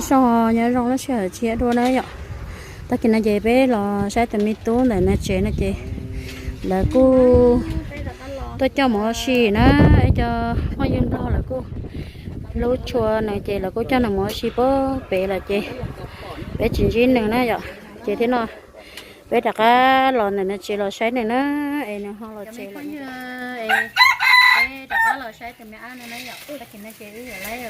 Soj nyob zoo lub sij hawm tshiab dua na yom. Tag kis no ces peb los saib tus me tub ntawm no tsev no ces lawv kuj tuaj coj mus ua si na. Ib co phooj ywg Nplog lawv kuj hlub tshua nws ces lawv kuj coj nws mus ua si puag pem lawm ces peb tsis ntsib nws na yom. Ces thiab no peb rov qab los ntawm no tsev los saib nws na, es nws ho los tsev lawm. Peb rov qab los saib tus me ab no na yom. Tag kis no ces wb yuav laib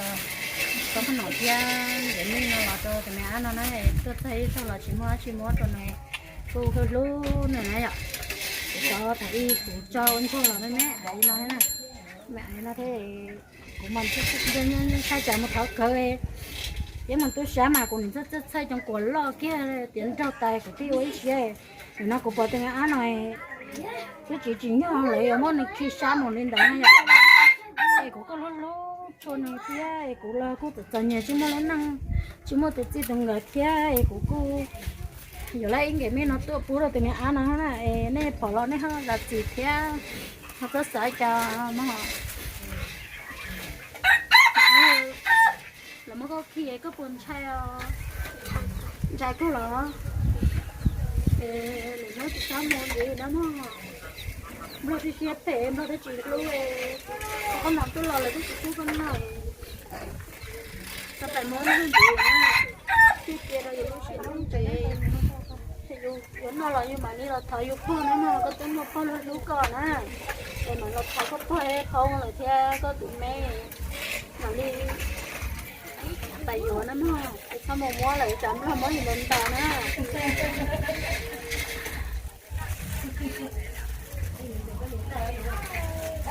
tau qhob noom thiab yuav nij no los rau tus me ab no na, tuaj txog ib zaug los tsis muaj dab tsi muab rau nws, kuj hlub hlub nws na yom. Kuv tso thaum ub kuv tso ua ntsuag los me me aiv no na, me aiv no thiab. Kuv mas txhais tsam mus thov khawv, yeej mus tub sab mas kuv nim txhaj txhaj txhaj cov kuam loj kiag tiav nraug tais kuv thiaj ua ib siab. Nim no kuv pom tus me ab no twb tsis tsim nyog lawv yuav muab nws khi sab mus li ntawd na yom. Es kuv kuj hlub hlub tshua nws thiab es kuv los kuj txom txom nyem tsis muaj lub neej, tsis muaj tus txij tus nkawm thiab es kuv kuj yuav laib ib nkev me no tuaj pub rau tus me ab no na. Es nej pom los nej ho zam txim thiab, ho txhob xav cas mog. Lawv muab koj khi koj puas ntshai os? Ntshai kawg los? Es lwm hnub tsis txhob mus ntxiv no mog. Nplog twb siab phem, Nplog twb tsis hlub, koj mam tuaj los lawv twb tsis hlub koj no. Txog pem muab ntxiv na, thiaj cia rau yus lub sim neej pem. Yus yuav noj los yus mam li los thov yus pog na mog, koj twb muaj pog hlub hlub koj na. Es mam los thov koj pog paub lawm thiab koj tus me mam li pais yuav na mog, es txhob mus muab lawm tsam Nplog muab yus ntawd ntawd na.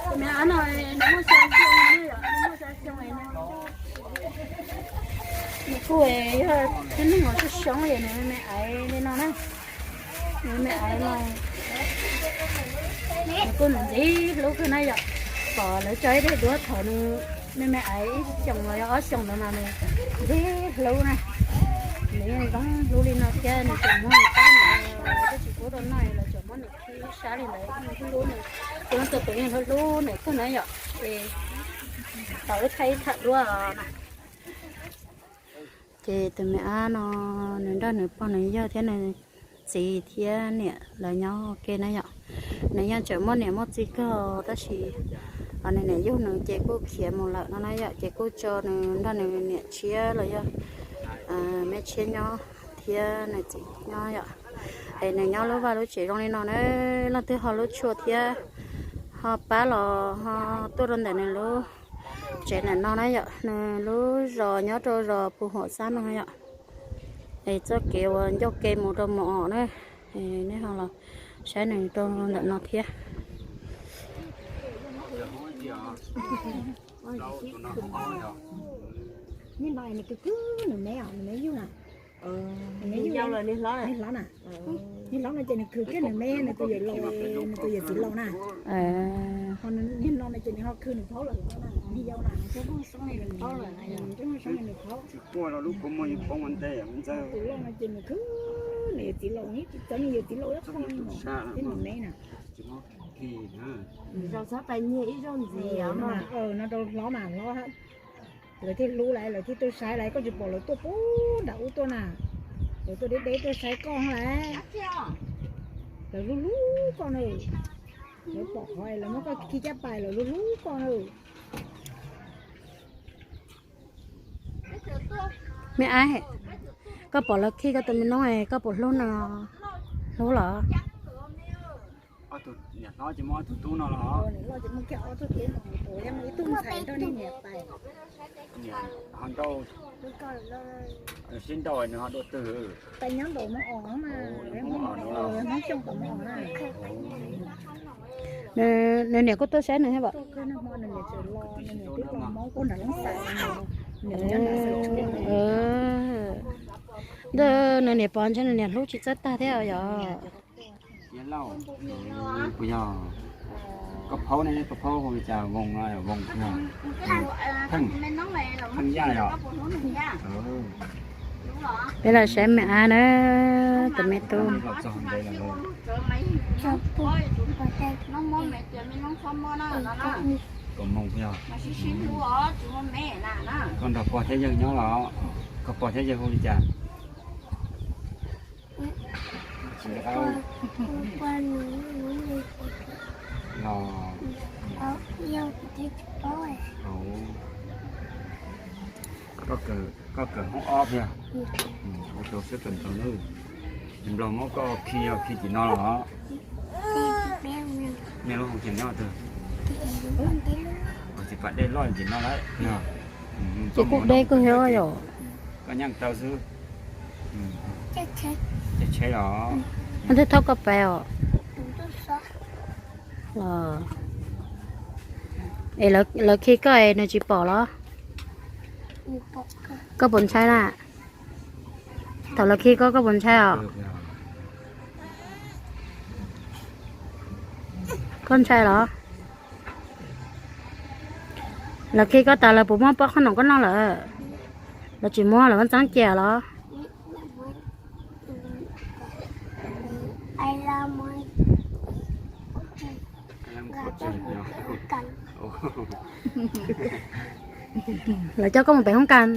Tus me ab no nws muaj xya xyoo, nws muaj xya xyoo, nws kuj yog tib neeg uas soob soob es nws me me aiv li no na. Nws me me aiv no nws kuj ntxim ntxim hlub kawg na yom. Pom lawv tso ib daim duab thaum nws me me aiv ib xyoos los yog ob xyoos ntawd mas nws ntxim hlub na. Nws yeej zoo hlub li no thiab nws tseem muab nws pab nws, twb tsis pub rau noj los tseem muab nws khi sab li ntawd, hlub hlub nws. Tus no tus yeej hlub hlub nws kawg na yom. Es tau wb thaij ib tham duab na. Ces tus me ab no nws nrog nws pog nws yawg thiab nws txiv thiab niam lawv nyob ua ke na yom. Nws yeej tseem muaj niam muaj txiv kawg tab sis nws niam yug nws ces kuj khiav mus lawm no na yom, ces kuj tso nws nrog nws niam tshiab los yog me tshiab nyob thiab nws txiv nyob yom. Es nws nyob lub vaj lub tsev zoo li no na, leej twg ho hlub tshua thiab ho pab los ho tuaj rau ntawm nws lub tsev ntawm no na yom. Nws lub zos nyob rau zos Pus Huam Xab no yom. Es txoj kev uas ncauj ke mus rau Mus Om na, nej ho los saib nws rau ntawm no thiab. Niag no nws khwv khwb nws me os, nws me yug na. Nws me yug, niag hlob na. Niag hlob no ces nws khwv kiag nws me, nws tus yawm laus, nws tus yawm txiv laus na. Ho niag no no ces nws ho khwv nws phaub lawm, niag yau na. Nws phaub, nws phaub. Tus loj no ces nws khwv nws yawm txiv laus, tsis txawv nws yawm txiv laus ib qho li, thiab nws me na. Zaum txhob pais nyiag ib zaug ntxiv no. No rau hlob mas hlob lawv thiaj hlub lawv, lawv thiaj tuaj saib lawv, koj tsis pom lawv tuaj puag nram ub tuaj na. Lawv tuaj deb deb tuaj saib koj lawm. Lawv hlub hlub koj na. Lawv pom qhov lawv muab koj khi caj pas lawv hlub hlub koj na. Me ab, koj pom lawv khi koj tus me noob, koj puas hlub nws? Hlub los? Niam hlob ces muaj ob tug tub no los? Niam ho nrauj, sib nrauj nws ho dua twg? Nws niam kuj tuaj saib nws thiab os? Ntawm nws niam pom ntshe nws niam hlub tsis txawj tag thiab yog? Puas yog? Koj phaub ne, koj phaub hu li cas, Voos no, Voos no? Pheej, Pheej Yaj yog? Peb los saib me ab na, tus me tub. Koj nrog pog thiab yawg nyob los? Koj pog thiab yawg hu li cas? Los, koj kawm hoob ob tiag. Ua rau siab kawm ntawv nawb. Nplog muab koj khi, khi tim no los? Nej lub hoo tiag nyob twg? Txiv Pam Dej loj tim no lawm. Ces kuj deb kawg thiab yom. Koj nyeej taw xwb. Caij tsheb os. Koj twb thauj koj pab os. Es lawv khi koj es nws tsis pom los? Koj puas ntshai na? Thaum lawv khi koj, koj puas ntshai os? Koj ntshai los? Lawv khi koj tas lawv puas muab pob qhob noom koj noj lawm? Lawv tsis muab, lawv muab txeeb cia los? Lawv coj koj mus pem hoob kas.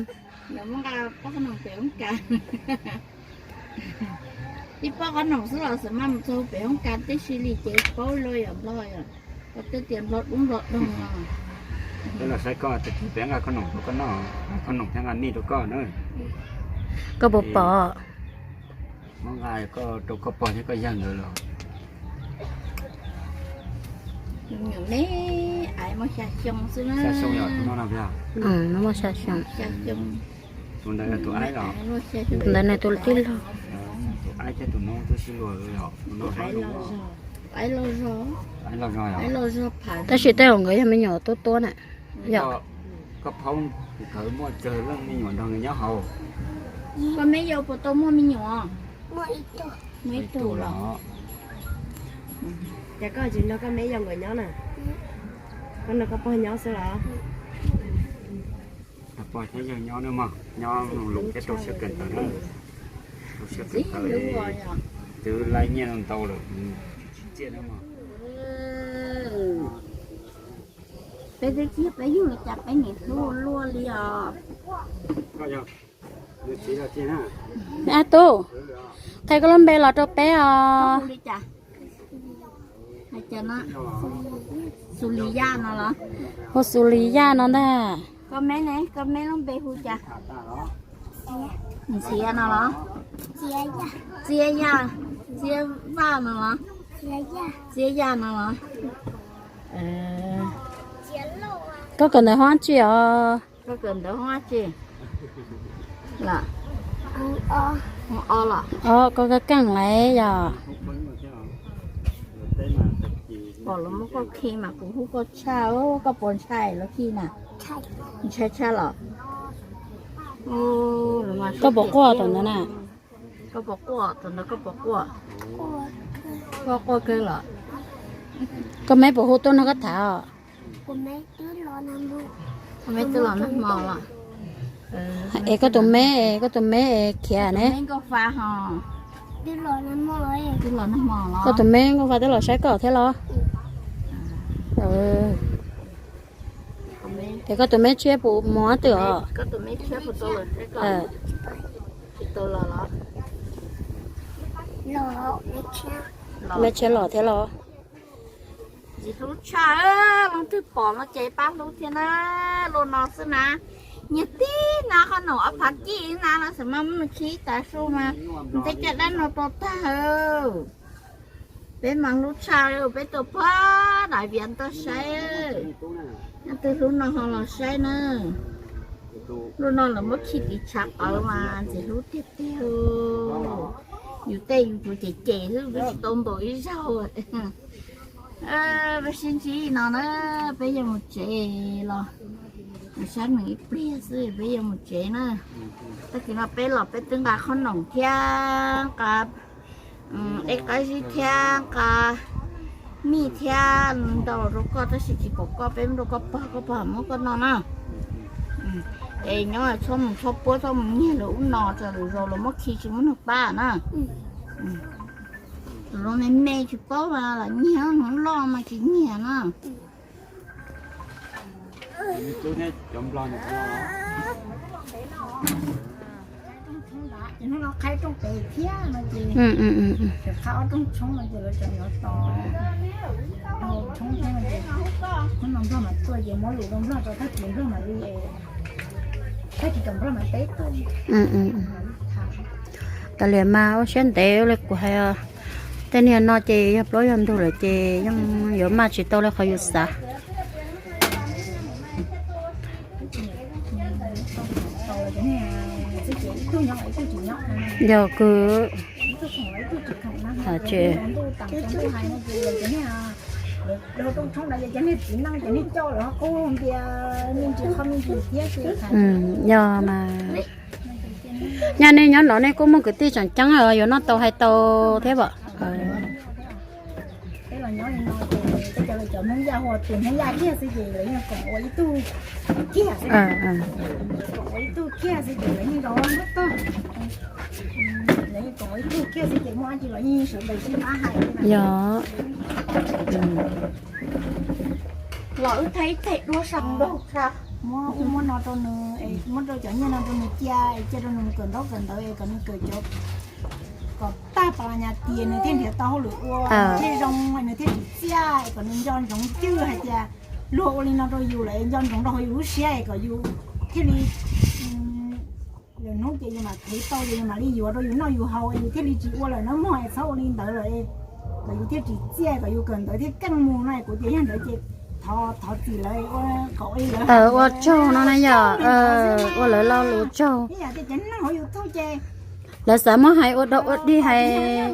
Ib pob qhob noom xwb los xav mas mus txog pem hoob kas tib si li ces paub luaj yom, Nplog yom. Koj twb tias Nplog dub Nplog doog no. Peb los saib koj, tus txiv peb nqa qhob noom rau koj noj, qhob noom thiab nqa mij rau koj na. Koj puas pom? Muab nqa koj rau koj pog thiab koj yawg nkawd los. Nyuam me aiv muaj xya xyoo xwb na. Xya xyoo yom, tus no no. Muaj xya xyoo. Tus ntawd tus aib los? Tus ntawd nws tus tij laug. Tus aib thiab tus no twb sib luag yom. Tus no aib los zog. Tab sis tej zaum nkawd yog me nyuam tuab tuab na. Yog koj phaub nkawd muaj tsawg leej me nyuam nrog nkawd nyob haus? Koj me yau puas tau muaj me nyuam? Muaj ib tug los. Ces koj tsis nrog koj me yau nkawd nyob na? Koj nrog koj pog nyob xwb los? Pog thiab yawg nyob nawb mog, nyob lus thiab rau siab kawm ntawv na. Rau siab kawm ntawv, twb laib nyiaj ntau lawm, tsis txiaj nawb mog. Peb twb tsis yog peb yug li cas peb niam hlub luaj li os. Ab tub, qhia koj lub npe los rau peb os. Xus Lis Yaj no los? Hu Xus Lis Yaj no ntag. Koj me ne, koj me lub npe hu cas? Ntxhiav no los? Txiab Yaj, Txiab Vaj no los? Txiab Yaj no los? Koj kawm ntawv hoob dab tsi os? Koj kawm ntawv hoob dab tsi? Hoob ob los? Koj keej lawm yog. Pom los muab koj khi mas kuv hlub koj tshaj, koj puas ntshai lawv khi na? Ntshai tshaj los? Koj puas quaj thaum ntawd na? Koj puas quaj thaum ntawd, koj puas quaj? Koj quaj kawg los? Koj me puas hu tuaj nrog koj tham os? Koj me twb los nag hmo los? Es koj tus me, koj tus me khiav ne? Koj tus me Nkauj Fa twb los saib koj thiab los? Es koj tus me tshiab puas mus twg os? Me tshiab los thiab los? Ntxim hlub tshaj, leej twg pom no ces pab hlub thiab na. Luaj no xwb na, nyiag tib nab qhob noom ob phav kib na los xav mas muab nws khi tas su mas nws tej caj dab no rau tag. Peb mas hlub tshaj, peb tuaj pag daim vias ntoj saib, leej twg hlub no ho los saib na. Luaj no lawv muab khi tiv tshav qawv mas ntxim hlub tiag tiag. Yus tej yus tsuas cem cem xwb, twb tsis tau ntaus ib zaug. Peb sib ntsib no na, peb yuav mus tsev los, mus saib nws ib pliag xwb peb yuav mus tsev na. Tag kis no peb los peb twb nqa qhob noom thiab nqa dej qab zib thiab nqa mij thiab ntau rau koj, tab sis tsis pom koj, peb muab rau koj pog, koj pog muab koj noj na. Es nyob txhob mus txhob puab, txhob mus nyiag lawv ub no, tsam lwm zaus lawv muab khi tsis muaj neeg pab na. Tus zoo me me tsis paub mas lam nyiag, hnub loj mas tsis nyiag na. Cov Nplog no, Ces hnub no qhaib rooj pem thiab no ces, qhaib ob rooj tshoob no ces lawv tseem yuav tos rau tshoob thiab no ces, hnub no Nplog mas tuaj ces muab lus rau Nplog rau tag kis Nplog mam li, tag kis rau Nplog mas teb tuaj. Tas li mas ua siab ntev li kuv hais, tej niag no ces yog plaub yog ntug lawm ces yeej yuav maj tsis tau li qhov yus xav. Yog kws, yog mas, nyaj nej nyob no nej kuj muaj kwv tij tseem ceeb yuav noj tau hais tau thiab as. Peb los nyob li no ces peb cov, cov Hmoob Yaj hu ua tus Hmoob Yaj kiag xwb ces lawv yeej koom ua ib tug kiag xwb. Koom ua ib tug kiag xwb ces lawv yeej nrog ua nrog tog. Lawv yeej koom ua ib tug kiag xwb ces muaj dab tsi los yeej sawv daws sib pab hais. Yog los wb thaij ib teg duab sau nraug tso. Muab, muab no rau nws, muab rau cov nyiaj no rau nws cia, cia rau nws mus kawm ntaub kawm ntawv es kom nws kawm cov, kom tag pas nyas tias nws thiaj nrhiav tau hauj lwm ua, nws thiaj zoo, nws thiaj tsim txiaj, kom nws nco ntsoov cwj hais tias luag ua li no rau yus lawm nco ntsoov rau hauv yus lub siab es kom yus thiaj li, lwm hnub ces yus mam khwv tau ces yus mam li yuav rau yus noj yus haus, yus thiaj li tsis ua lawm nab mog es txhob ua li ntawd lawm, kom yus thiaj tsim txiaj kom yus kawm ntawv thiaj keej mus no. Kuv ces yog ntawd ces thov, thov txim lawv kom ua li lawv ua tsaug no na yog, ua lawv lo lus tsaug. Ib yam tias cov neeg hauv YouTube ces lawv xav muab hais ua dog ua dig hais,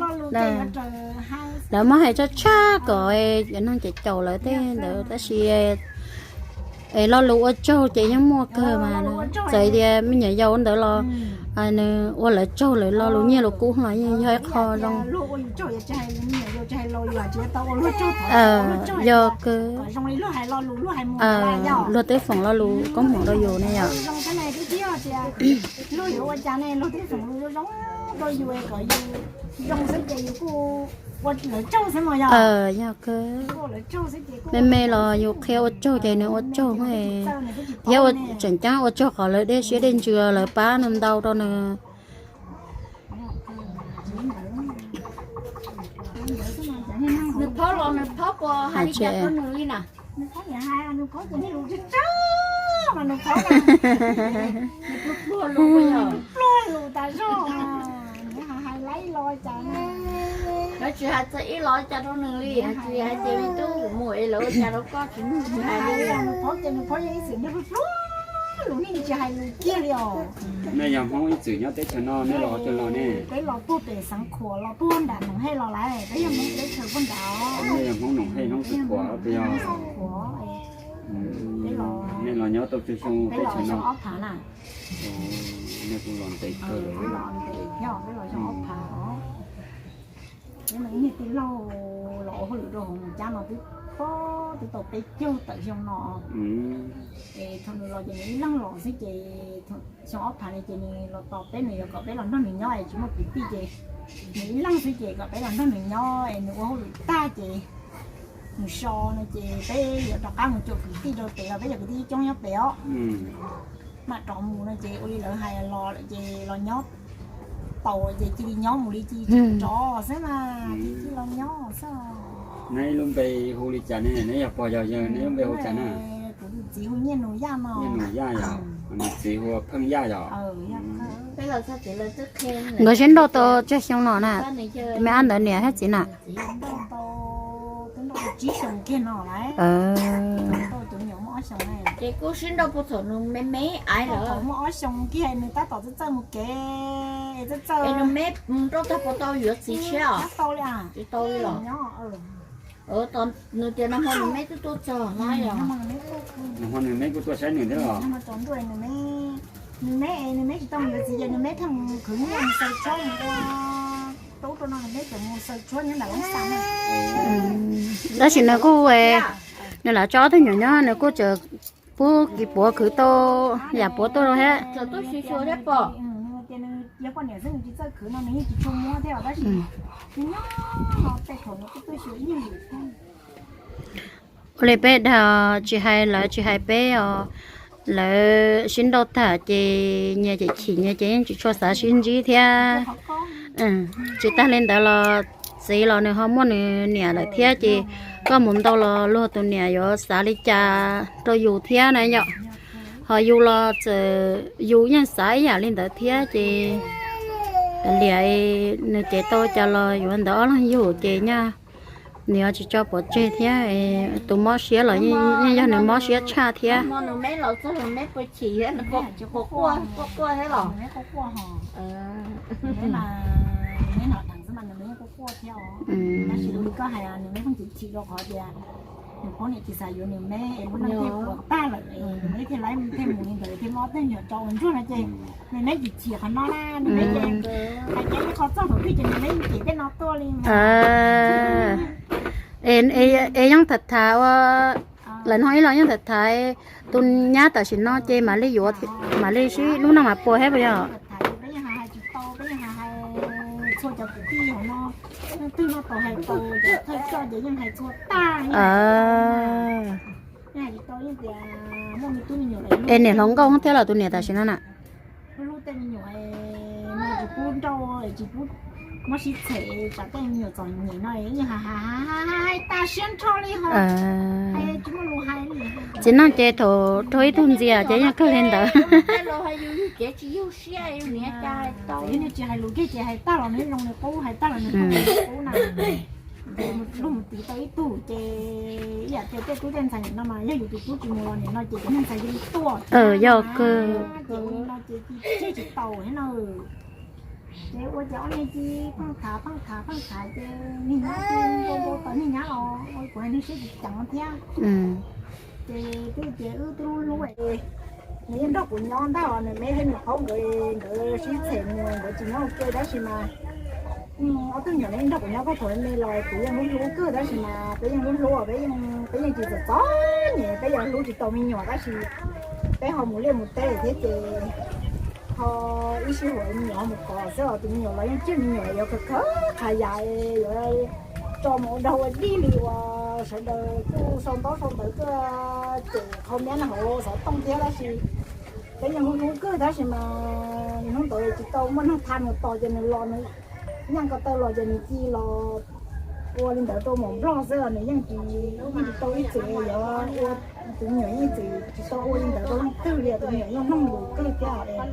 lawv muab hais tshaj tshaj kom cov neeg ces caum lawv tej ntawd tab sis es lo lus ua tsaug ces yeej muaj kawg mas. Txawm tias me nyuam yaus ntawd los nws ua lawv tsaug lawv lo lus nyiaj lus kub los yeej yog ib qho zoo. Yog kawg, luag twb foom lo lus koob hmoov rau yus ne yom. Yog kawg, me me los yus qhia ua tsaug ces nws ua tsaug, thiab tseem ceeb ua tsaug qhov lawv dej siab dej ntsws lawv pab nws ntau rau nws. Nws phob los nws phob puas hais li cas rau nws li na? Pluag pluag lus tas zog. Lawv tsis hais txog ib los cas rau nws li, tsis hais tias me tub mus es lawv ua cas rau koj tsis nug tsis hais li. Nej yog Hmoob ib txwm nyob teb chaws no, nej los qhov twg los ne? Peb los puag pem Xeev Khuam los puag nram Noom Hej los lawm, peb yog Hmoob teb chaws puag nrad. Nej yog Hmoob Noom Hej Hmoob Xeev Khuam los puas yog? Nej los nyob tau tsawg xyoo teb chaws no? Nej kuj los ntev kawg lawm. Peb los xyoo ob phav. Peb mas ib niag tij laug los ua hauj lwm rau hauv Moos Cab no twb, twb tau peb caug tawm xyoo no. Es thaum nws los ces nws ib leeg los xwb ces xyoo ob phav no ces nws los tos peb, nws yuav kom peb los nrog nws nyob es tsis muaj kwv tij ces nws ib leeg xwb ces kom peb los nrog nws nyob es nws ua hauj lwm tag ces nws so no ces peb yuav rov qab mus cuam kwv tij rau pem los peb cov kwv tij coob nyob pem os. Mam rov mus no ces ua li lawv hais los lawm ces los nyob tau ces cia li nyob mus li cia li rov xwb na, cia li los nyob xwb. Neb lub npe hu li cas ne? Neb yog pog yog yawg, neb lub npe hu cas na? Kuv tus txiv hu Nyiaj Nus Yaj no. Nyiaj Nus Yaj yog, nws txiv hu Pheej Yaj yog. Nkawd sib nrauj tau tsawg xyoo no na? Me ab ntawd niam thiab txiv na? Nrauj tau, twb nrauj tau tsib xyoo kiag no lawm. Ces kuj sib nrauj puag thaum nws me me aiv lawm. Thaum muaj ob xyoo kiag nws tab tom txawj txawj mus kev, txawj txawj. Es nws me nrauj tag puas tau yuav txiv tshiab os? Tsis tau li os. Nws tias nag hmo nws me twb tuaj txog na yog. Nag hmo nws me kuj tuaj saib nws thiab los? Nws me, nws me tsis tau mus yuav txiv ces nws me pheej mus khwv nyiaj mus xaws tshuab mus ua tub rau no, nws me tseem mus xaws tshuab nyob nram Loob Xas na. Tab sis nws kuj, nws lam tso ob tug nyuam nyob nws kuj tseem pub kiv puav khwv tau yam puav tuaj rau thiab. Tseem tuaj xyuas xyuas thiab pom. Ces nws yog poj niam xwb nws tsis txawj khwv no nws yeej tsis tshua muab thiab tab sis nws nyob no tej thaum nws kuj tuaj xyuas ib nyuag lwm thiab. Ua li peb dag tsis hais lawv tsis hais peb os, lawv sib nrauj tag ces nyias ces chim nyias ces yeej tsis tshua xav sib ntsib thiab. Tsis tag li ntawd los txiv los nws ho muaj nws niam lawm thiab ces koj mus ntau los luag tus niam yuav xav li cas rau yus thiab na yom. Ho yus los txawm yus yeej xav ib yam li ntawd thiab ces liam nws cev tau cas los yuav ntawd ob leeg yug ces nyaj nws yuav tsis tso pov tseg thiab. Tus mob siab los yeej yog nws mob siab tshaj thiab. Nws poj niam tsis xav yuav nws me es lub neej thiaj puas tag lawm, nws me thiaj laib thiaj mus li ntawd thiaj mob tej nyuag tso ua ntsuag no ces nws me tsis chim qhov no na, nws me ces hais tias ib qho txog thaum twg ces nws me cem tej no tuaj li. Es yeej tham tham ua, lawv no ib los yeej tham tham tus nyab tam sim no ces mam li yuav, mam li sib lub neej mas puas thiab puas yog? Peb yeej hais tsis tau, peb yeej hais txhua cov kwv tij hauv no, leej twg noj tau hais tau, cov thawj coj ces yeej hais txhua tag. Yeej hais tsis tau, yeej tias muaj me tub me nyuam lawm. Es niam hluas nkauj thiab los tus niam tam sim no na? Hlub hlub tej me nyuam no tsis pub nrauj, tsis pub muab sib txhem, tsam tej me nyuam txom nyem no yeej hais hais tas siab nrho li ho. Tsis muaj lus hais li. Txiv neej ces thaum raug ib tug ntxias ces yeej kawg li ntawd. Tsis hais lus kiag ces hais tag los nws zoo nws qub, hais tag los nws zoo nws qub na. Luag mus tiv tau ib tug ces ib yam tias tej tub tej ntxhais nim no mas yog yus tus tub tsis mus los nim no ces cov neeg ntxhais cia li tuaj. Yog kawg. Ces ua li no ces tseg tsis taus thiab na. Ces ua ces ob niag cia li pheej tham pheej tham pheej tham ces niag nyab cia li npau npau taws niag nyab los ua kuv hais neeg siab tsis ceev thiab. Ces twb tias wb twb hlub hlub, nws yeej nrog kuv nyob ntag, nws me thiab nws qhaub nkawd, nkawd sib txhem mus nkawd tsis nyob ua ke tab sis mas ob tug nyuam no yeej nrog kuv nyob txog thaum me los kuv yeej hlub hlub kawg tab sis mas peb yeej hlub hlub, peb yeej tsis txom txom nyem, peb yeej hlub tsis tau me nyuam tab sis peb ho mus liaj mus teb thiab ces ho ib sij huam me nyuam ho mus kov xwb os, tus me nyuam los yeej tsis, me nyuam yuav khawv khawv qhov yam yuav tso mus ua dog ua dig li uas sawv daws kuj sau ntaub sau ntawv tuaj cem qhov miab no hauv xov tooj thiab tab sis peb yeej hlub hlub kawg tab sis mas hnub ntawd tsis tau muaj neeg tham mus tos ces nws los nws nyaj ko taw los ces nws cia li los ua li ntawd rau mus Nplog xwb, nws yeej tsis, yeej tsis tau ib txwm yuav ua, tus me nyuam yeej tsis tau ua li ntawd rau leej twg li, tus me nyuam yeej mloog lus kawg thiab.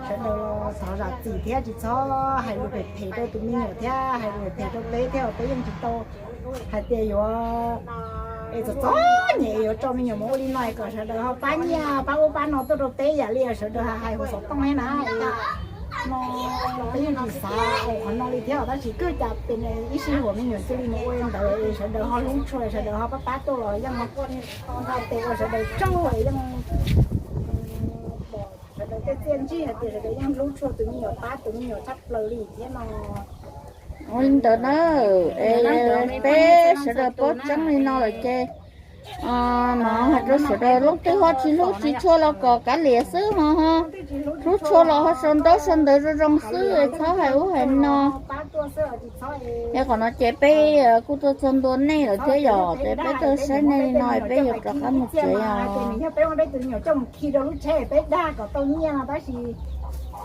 Sawv daws los thov zam txim thiab tsis txhob hais lus phem phem rau tus me nyuam thiab hais lus phem phem rau peb thiab, peb yeej tsis tau hais tias yuav es txom txom nyem yuav tso me nyuam mus ua li no es kom sawv daws ho pab nyiaj pab ub pab no tuaj rau peb yam li sawv daws hais hauv xov tooj thiab na. No peb yeej tsis xav qhov no li thiab tab sis kawg cas pem ib sij huam me nyuam cia li mus ua li ntawd es sawv daws ho hlub tshua, sawv daws ho pab pab tuaj los yeej nqa tes ua sawv daws tsaug es yeej pom sawv daws tej txiaj ntsig hais tias sawv daws yeej hlub tshua tus me nyuam, pab tus me nyuam tshaj plaws li thiab no. Ua li ntawd na, es peb sawv daws paub tseeb li no lawm ces no hais rau sawv daws leej twg ho tsis hlub tsis tshua los kom kav liam xwb ho, hlub tshua los ho sau ntaub sau ntawv zoo zoo xwb, txhob hais ub hais no. Es qhov no ces peb kuj tuaj txog ntua nej lawm thiab yom, ces peb tuaj saib nej li no peb yuav rov qab mus tsev os. Yog peb muab peb tus me nyuam coj mus khi rau lub tsheb peb dag kom tau nyiaj no tab sis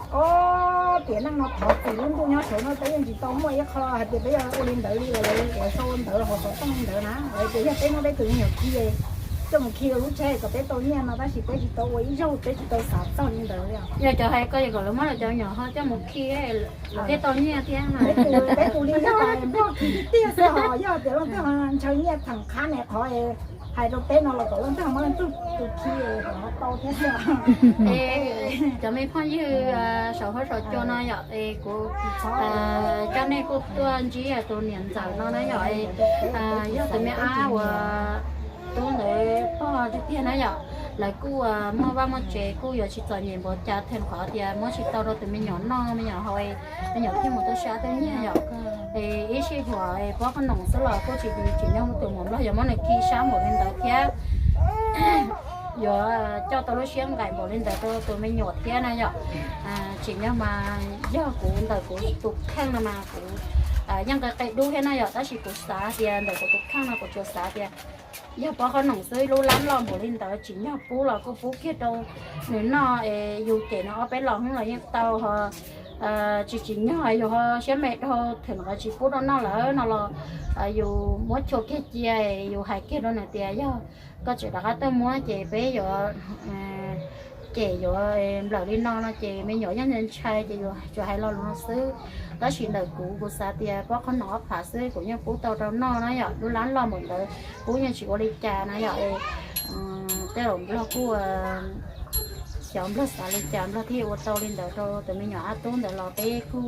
ob tiam neej no thov txim lub ntuj nyob saud no peb yeej tsis tau muaj ib qho hais tias peb yuav ua li ntawd li, lawv sau ntawv hauv xov tooj li ntawd na, lawv tias yog peb muab peb tus me nyuam khi coj mus khi rau lub tsheb kom peb tau nyiaj no tab sis peb tsis tau ua ib zaug, peb tsis tau xav txog li ntawd li. Yog cov hais ko kom lawv muab lawv cov me nyuam ho coj mus khi, lawv thiaj tau nyiaj thiab. Peb tus li yog Nplog khi tiag tiag xwb os, yog tias leej twg ntshaw nyiaj theem qhab ne qhov hais rau peb no los kom leej twg muab leej twg tus khi kom ho tau thiab xwb. Cov me phooj ywg saum huab saum cua no yom, es kuv coj nej kuj tuaj ntsib tus niam ntxawm no na yom, yog tus me ab uas tub ntawd pog tiag tiag na yom, lawv kuj muaj vaj muaj tsev kuj yuav tsis txom nyem npaum cas, theem qhov tias muab tsis tau rau tus me nyuam noj me nyuam haus, me nyuam thiaj mus tuaj sab tuaj nyiag yom. Es ib sij huam pob qhob noom xwb los kuj tsis, tsim nyog tus muam Nplog yuav muab nws khi sab npaum li ntawd thiab yuav coj tau lub siab nqaim npaum li ntawd rau tus me nyuam thiab na yom. Tsim nyog mas yog kuv ntawm kuv tus kheej no mas kuv yeej qe qe dub thiab no yom, tab sis kuv xav tias ntawm kuv tus kheej no kuv tsuas xav tias yog pob qhob noom xwb, lub lab loj npaum li ntawd tsim nyog pub los kuj pub kiag rau nws noj es yus cem nws ob peb los hnub los yeej tau ho tsis tsim nyog yus ho siab me dhau, thaum nws tsis pub rau noj lawm no los yus muab chua kiag cia, yus hais kiag rau nws tias yog koj tseem rov qab tuaj muab ces peb yuav cem yuav nplawm li no no ces me nyuam yeej ntshai ces yus tsuas hais lo lus no xwb. Tab sis ntawm kuv, kuv xav tias pob qhob noom ob phav xwb kuv yeej pub tau rau noj na yom, lub lab loj npaum ntawd pub yeej tsis ua li cas na yom. Tej zaum nplog kuj, xyov nplog xav li cas nplog thiaj ua tau li ntawd rau tus me nyuam ab tub ntawd los peb kuj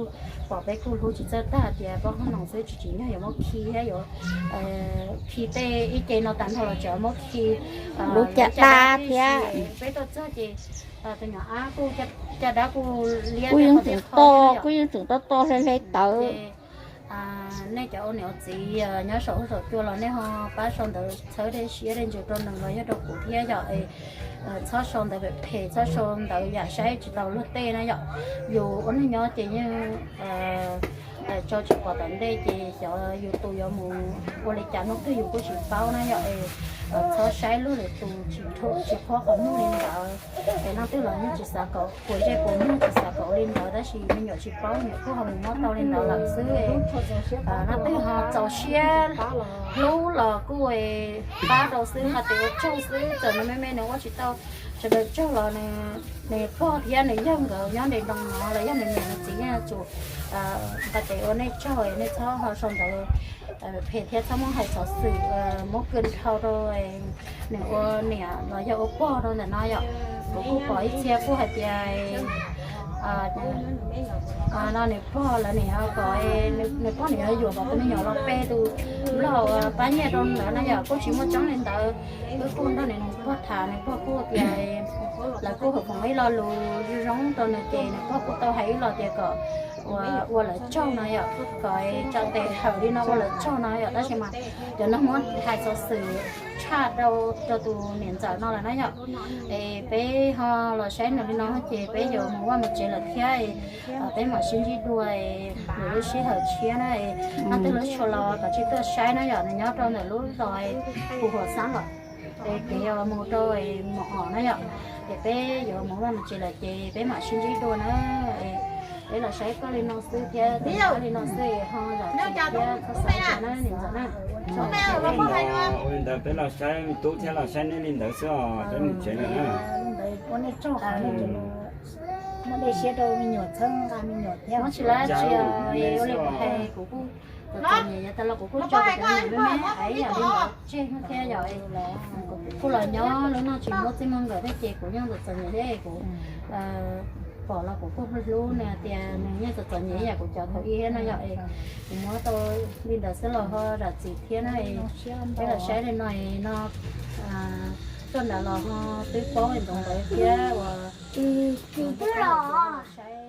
pom peb kuj hlub tsis txawj tag tias pob qhob noom xwb tsis tsim nyog yuav muab khi thiab yuav khi tej ib ce no tag nrho los tseem muab khi lub caj dab thiab. Peb tuaj txog ces tus nyuam ab kuj caj dab kuj liab kuj yeej tseem to, kuj yeej tseem to to hle hle tawv. Nej cov ua niam ua txiv nyob saum huab saum cua los nej ho pab sau ntawv txhawb siab dej ntsws rau nws los yog rau kuv thiab yom. Txhob sau ntawv phem phem, txhob sau ntawv yam saib tsis taus luag tej na yom. Yus ua neej nyob ces yeej tso tsis pom tom ntej ces xyov yus tus yuav mus ua li cas hnub twg yus kuj tsis paub na yom. Txhob saib luag lwm tus tsis qhuab qhov muag li ntawd. Es leej twg los yeej tsis xav kom puas zej puas muag, tsis xav kom ua li ntawd, tab sis me nyuam tsis paub, me nyuam kuj ho mus muab tau li ntawd lawm xwb. Leej twg ho txaus siab hlub los kuj pab rau xwb, nqa tes ua tsaug xwb. Txawm nws me me nws ua tsis tau sawv daws tsaug los nws pog thiab nws yawg nkawd nyob nres nroos no los yog nws niam nws txiv yeej yuav tsum nqa tes ua nej tsaug, nej txhob ho sau ntawv phem thiab txhob muab hais xov xwm muab kw dhau rau nws ua niam los yog ua pog rau ntawm no yom. Kuv kuj pom ib txhia kuj hais tias no nws pog lawv nim no kom nws pog nim no yuam kom tus me nyuam los pe tus nplog uas pab nyiaj rau ntawd no yom, kuj tsis muaj tseeb li ntawd. Wb kuj nrog nws pog tham, nws pog kuj tias lawv kuj hawm foom ib lo lus zoo zoo rau nws ces nws pog kuj tau hais ib los tias kom ua lawv tsaug no yom, kom tsa tes hawm li no ua lawv tsaug no yom, tab sis mas cov no muab hais xov xwm tshaj rau rau tus niam ntxawm no lawm na yom. Es peb ho los saib nws li no ces peb yuav mus vaj mus tsev lawm thiab, peb mam sib ntsib dua lwm lub sij hawm tshiab na. Leej twg lub tshua los kav tsij tuaj saib na yom, nws nyob rau ntawm lub zos Phu Huam Xab lawm, es kev yuav mus rau Mos Os na yom. Es peb yuav mus vaj mus tsev lawm ces peb mam sib ntsib dua na. Peb los saib koj li no xwb thiab, li no xwb ho zam txim thiab txhob xav li cas na niam ntxawm na. Ua li ntawd peb los saib me tub thiab los saib neb li ntawd xwb os, peb mus tsev lawm na. Muab dej siab rau me nyuam, txhawb nqa me nyuam thiab. Muab tsis lab tsis ua li kuv hais, kuv kuj txom txom nyem yav tas los kuv kuj tso kuv cov me me ib yam li ntawd tseg thiab yom. Kuv kuj los nyob lub no tsis muaj txij muaj nkawm thiab ces kuv yeej txom txom nyem thiab kuv pom los kuv kuj hlub nws tias nws yeej txom txom nyem ib yam kuv cov thaum ub thiab no yom. Kuv muab tau li ntawd xwb los ho zam txim thiab na. Peb los saib li no no, tuaj ntawd los ho twb paub ntsoov ntawd thiab uas saib